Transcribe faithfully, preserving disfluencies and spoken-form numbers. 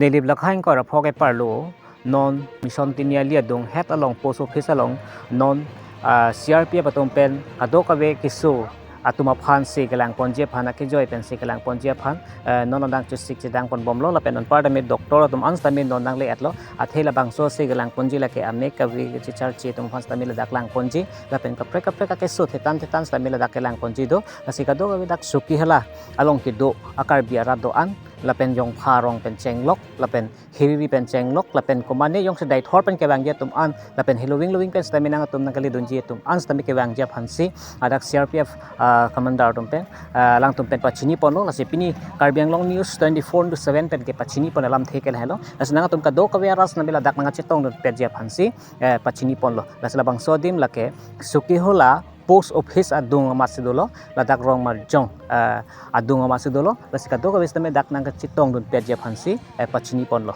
Nilip lakhain kor aphok eparlo non Mission Tiniali adung het along post office along non ah, C R P F atum pen kadokave keso atum aphan si kelang ponji aphan akejoi pen si kelang ponji aphan eh, non adang chusik chedang pon bomlo lapen non par tame doctor atum an tame non nangle-etlo athe labangso si kelang ponji lake amek kave checharche atum aphan tame ladak lang ponji lapen kaprek kaprek akeso thetan thetan tame ladak kelang ponji do. Lasi kadokave dak Chokihola along kedo a-Karbi arat do-an lapen Jongpha arong pen chenglok lapen Hiriri pen chenglok lapen komane jongsi Deithor pen kevangji atum an lapen Heloving Loving pen sitame nangtum nangkali dunji atum an sitame kevangji aphan si adak C R P F ah, commander atum pen ah, alangtum pen pachini ponlo. Lasi pini Karbi Anglong News twenty-four into seven pen kepachini pon alamthe ke lahelo. Lasi nangtum kadokave arat sitame ladak nangkachetong dunpetji aphan si eh, pachini ponlo. Lasi labangso adim lake Chokihola post office adung amatsi dolo, ladak Rongmarjong eh, adung amatsi dolo. Lasi kadokave sitame dak nangkachetong dunpetji aphan si eh, pachini ponlo.